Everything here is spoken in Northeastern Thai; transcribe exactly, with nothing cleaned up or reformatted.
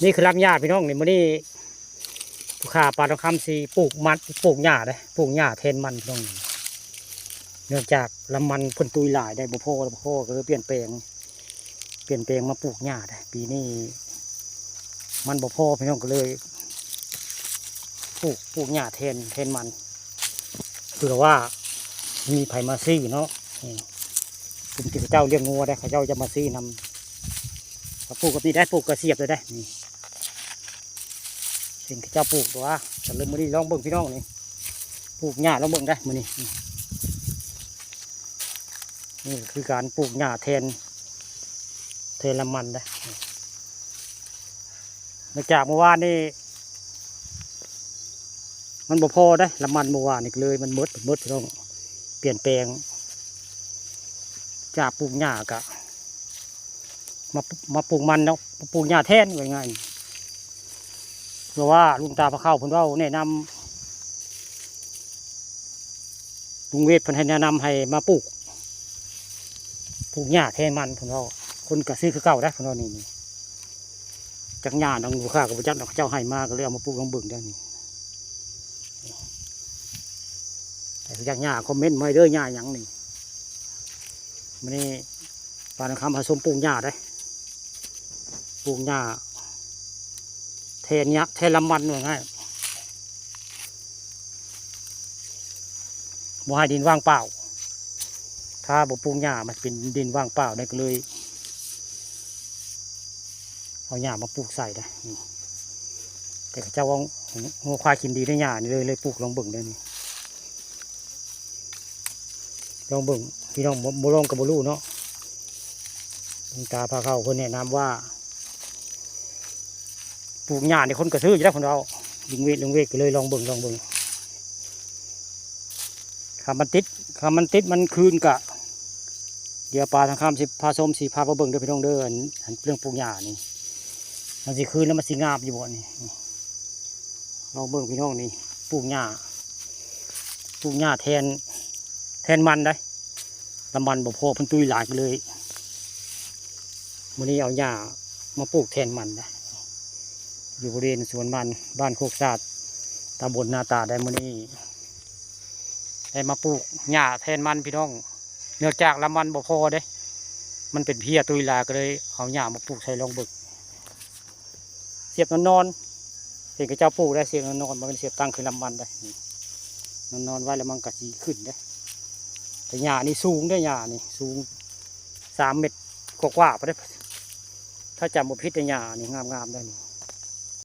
นี่คือลำหญ้าพี่น้องนี่ มื้อนี้ผู้ข้าปลาทองคำสิปลูกมัน ปลูกหญ้าเด้ ปลูกหญ้าแทนมันพี่น้อง เนื่องจากลำมันเพิ่นตุยหลายได้ บ่พอ บ่พอ ก็เลยเปลี่ยนแปลง เปลี่ยนแปลงมาปลูกหญ้าเด้ ปีนี้มันบ่พอพี่น้อง ก็เลย ปลูก ปลูกหญ้าแทน แทนมัน เผื่อว่ามีไผมาซื้อเนาะ นี่ กลุ่มที่เขาเจ้าเลี้ยงงัวได้ เขาเจ้าจะมาซื้อนำ เขาปลูกกะปิได้ ปลูกกระเสียบเลยได้ นี่ สิ่งที่เจ้าปลูกตัว ก็เลยมื้อนี้ลองเบิ่งพี่น้องนี่ ปลูกหญ้าลองเบิ่งได้มื้อนี้ นี่ นี่คือการปลูกหญ้าแทน แทนลำมันได้ มาจากเมื่อวานนี่ มันบ่พอได้ ลำมันเมื่อวานนี่ก็เลยมันหมด หมดพี่น้อง เปลี่ยนแปลง จากปลูกหญ้ากะ มา มาปลูกมันเนาะ มาปลูกหญ้าแทน ว่าง่าย เพราะว่าหลวงตาพาเข้าเพิ่นเว้าแนะนำ ลุงเวทเพิ่นให้แนะนำให้มาปลูก ปลูกหญ้าแทนมันเพิ่นเว้า คนก็ซื้อคือเก่าได้เพิ่นเว้านี่ นี่ จักหญ้าดอก ลูกค้าก็บ่จักดอก เจ้าให้มาก็เลยเอามาปลูกลองเบิ่งเด้อนี่ ใครรู้จักหญ้าคอมเมนต์มาเด้อ หญ้าหยังนี่ มื้อนี้ปลาทองคำผสมปลูกหญ้าได้ ปลูกหญ้าแทนหญ้า แทนลำมันว่าง่าย บ่ให้ดินว่างเปล่า ถ้าบ่ปลูกหญ้ามันเป็นดินว่างเปล่าได้ก็เลย เอาหญ้ามาปลูกใส่ได้ นี่ แต่เขาเจ้าว่างัวควายกินดีได้หญ้านี่เลย เลยปลูกลองเบิ่งได้นี่ ลองเบิ่ง พี่น้องบ่ บ่ลองก็บ่รู้เนาะ หลวงตาพาเข้าเพิ่นแนะนำว่า ปลูกหญ้านี่คนก็ซื้ออยู่แล้วเพิ่นเว้า ลุงเวท ลุงเวทก็เลยลองเบิ่ง ลองเบิ่ง คันมันติด คันมันติดมันคืนกะ เดี๋ยวปลาทองคำสิพาชม สิพาไปเบิ่งเด้อพี่น้องเด้อ อัน อันเรื่องปลูกหญ้านี่ มันสิคืนแล้วมันสิงามอยู่บ่นี่ ลองเบิ่งพี่น้องนี่ ปลูกหญ้า ปลูกหญ้าแทน แทนมันได้ ลำมันบ่พอ เพิ่นตุยหลายก็เลย มื้อนี้เอาหญ้ามาปลูกแทนมันนะ อยู่บริเวณสวนมัน บ้านโคกสาด ตำบลนาตาด ได้มื้อนี้ ได้มาปลูกหญ้าแทนมันพี่น้อง เนื่องจากลำมันบ่พอเด้ มันเป็นเพี้ยตุยหลายก็เลยเอาหญ้ามาปลูกใส่ลองเบิ่ง เสียบนอนๆ เห็นเขาเจ้าปลูกได้ เสียบนอนๆ บ่แม่นเสียบตั้งคือลำมันได้ นี่ นอนๆ ไว้แล้วมันก็สิขึ้นเด้ แต่หญ้านี่สูงเด้ หญ้านี่สูง สามเมตรกว่าๆ ไปเด้ ถ้าจำบ่ผิดเด้ หญ้านี่งามๆ ได้นี่